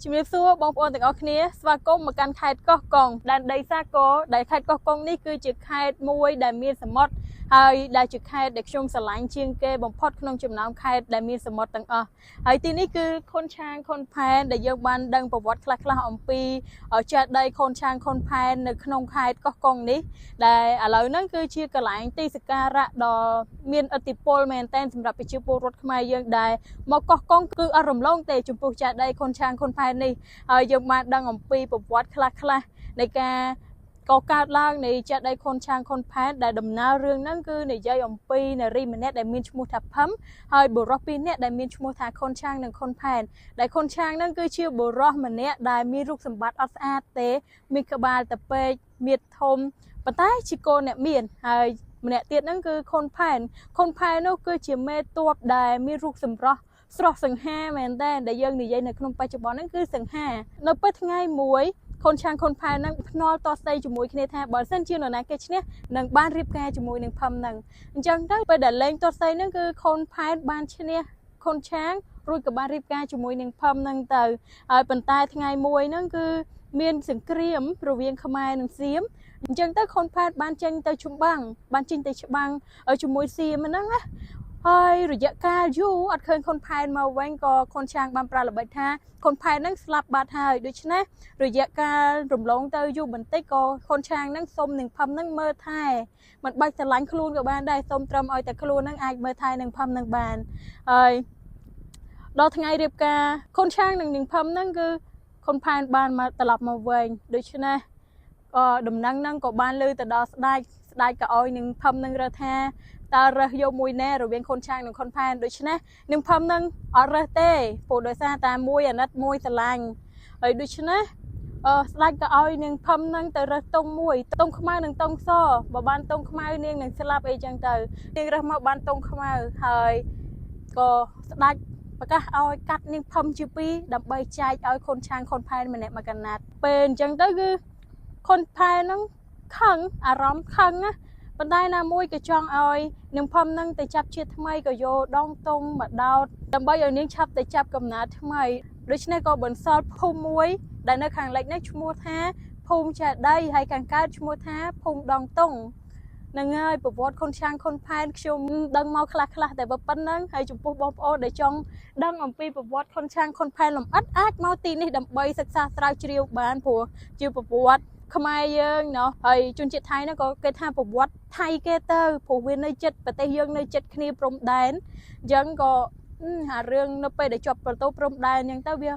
ជំរាបសួរបងប្អូនទាំងអស់គ្នាស្វាគមន៍មកកាន់ខេត្តកោះកុងដែនដីសាគរដែលខេត្តកោះកុងនេះគឺជាខេត្តមួយដែលមានសមុទ្រហើយដែលជាខេត្តដែលខ្ញុំស្រឡាញ់ជាងគេបំផុតក្នុងចំណោមខេត្តដែលមានសមុទ្រទាំងអស់ហើយទីនេះគឺខុនឆាងខុនផែនដែលយើងបានដឹងប្រវត្តិខ្លះៗអំពីចេតិយខុនឆាងខុនផែននៅក្នុងខេត្តកោះកុងនេះដែលឥឡូវហ្នឹងគឺជាកន្លែងទីសក្ការៈដ៏មានឥទ្ធិពលមែនទែនសម្រាប់ប្រជាពលរដ្ឋខ្មែរយើងដែលមកកោះកុងគឺអត់រំលងទេចំពោះចេតិយខុនឆាងខុនផែននេះហើយយើងបានដឹងអំពីប្រវត្តិខ្លះៗនៃការកកើតឡើងនៃចេតិយខុនឆាងខុនផែនដែលដំណើររឿងហ្នឹងគឺនិយាយអំពីនារីម្នាក់ដែលមានឈ្មោះថាផឹមហើយបុរសពីរនាក់ដែលមានឈ្មោះថាខុនឆាងនិងខុនផែនដែលខុនឆាងហ្នឹងគឺជាបុរសម្នាក់ដែលមានរូបសម្បត្តិអត់ស្អាតទេមានក្បាលតពេកមៀតធំប៉ុន្តែជាកូនអ្នកមានហើយម្នាក់ទៀតហ្នឹងគឺខុនផែនខុនផែននោះគឺជាមេតបដែលមានរូបសម្រស់ស្រស់សង្ហាមែនតើដែលយើងនិយាយនៅក្នុងបច្ចុប្បន្នហ្នឹងគឺសង្ហានៅពេលថ្ងៃមួយខុនឆាងខុនផែនហ្នឹងភ្នាល់តស្ដីជាមួយគ្នាថាបើសិនជានរណាគេឈ្នះនឹងបានរៀបការជាមួយនឹងផឹមហ្នឹងអញ្ចឹងទៅពេលដែលលេងតស្ដីហ្នឹងគឺខុនផែនបានឈ្នះខុនឆាងរួចក៏បានរៀបការជាមួយនឹងផឹមហ្នឹងទៅហើយប៉ុន្តែថ្ងៃមួយហ្នឹងគឺមានសង្គ្រាមរវាងខ្មែរនិងសៀមអញ្ចឹងទៅខុនផែនបានចេញទៅចម្បាំងបានចេញទៅច្បាំងជាមួយសៀមហ្នឹងណាហើយរយៈកាលយូរអត់ឃើញខុនផែនមកវិញក៏ខុនឆាងបានប្រាល្បិចថាខុនផែនហ្នឹងស្លាប់បាត់ហើយដូច្នេះរយៈកាលរំលងទៅយូរបន្តិចក៏ខុនឆាងហ្នឹងសុំនឹងផឹមហ្នឹងមើលថែមិនបាច់ស្រឡាញ់ខ្លួនក៏បានដែរសុំត្រឹមឲ្យតែខ្លួនហ្នឹងអាចមើលថែនឹងផឹមហ្នឹងបានហើយដល់ថ្ងៃរៀបការខុនឆាងនិងនឹងផឹមហ្នឹងគឺខុនផែនបានមកត្រឡប់មកវិញដូច្នេះក៏ដំណឹងហ្នឹងក៏បានលើទៅដល់ស្ដេចស្ដេចក៏ឲ្យនឹងផឹមនឹងរើសថាតើរើសយកមួយណែរវាងខុនឆាងនិងខុនផែនដូច្នេះនឹងផឹមនឹងអត់រើសទេព្រោះដោយសារតែមួយអាណិតមួយស្រឡាញ់ហើយដូច្នេះអឺស្ដេចក៏ឲ្យនាងផឹមនឹងទៅរើសតុងមួយតុងខ្មៅនិងតុងសបើបានតុងខ្មៅនាងនឹងស្លាប់អីចឹងទៅនាងរើសមកបានតុងខ្មៅហើយក៏ស្ដេចប្រកាសឲ្យកាត់នាងផឹមជាពីរដើម្បីចែកឲ្យខុនឆាងខុនផែនម្នាក់មួយកណាត់ពេលអញ្ចឹងទៅគឺខុនផែនហ្នឹងខឹងអារម្មណ៍ខឹងណាប៉ុន្តែណាមួយក៏ចង់ឲ្យនាងផឹមនឹងទៅចាប់ជាតិថ្មីក៏យកដងតុងមកដោតដើម្បីឲ្យនាងឆាប់ទៅចាប់កំណើតថ្មីដូច្នេះក៏បន្សល់ភូមិមួយដែលនៅខាងលិចនេះឈ្មោះថាភូមិចេតិយហើយខាងកើតឈ្មោះថាភូមិដងតុងនឹងហើយប្រវត្តិខុនឆាងខុនផែនខ្ញុំដឹងមកខ្លះខ្លះតែប៉ុណ្្នឹងហើយចំពោះបងប្អូនដែលចង់ដឹងអំពីប្រវត្តិខុនឆាងខុនផែនលម្អិតអាចមកទីនេះដើម្បីសិក្សាស្រាវជ្រាវបានព្រោះជាប្រវត្តិខ្មែរយើងណោះហើយជនជាតិថៃហ្នឹងក៏គេថាប្រវត្តិថៃគេទៅព្រោះវានៅចិត្តប្រទេសយើងនៅចិត្តគ្នាព្រំដែនអញ្ចឹងក៏អារឿងនៅពេលដែលជាប់ប្រตูព្រំដែនអញ្ចឹងទៅវារឿង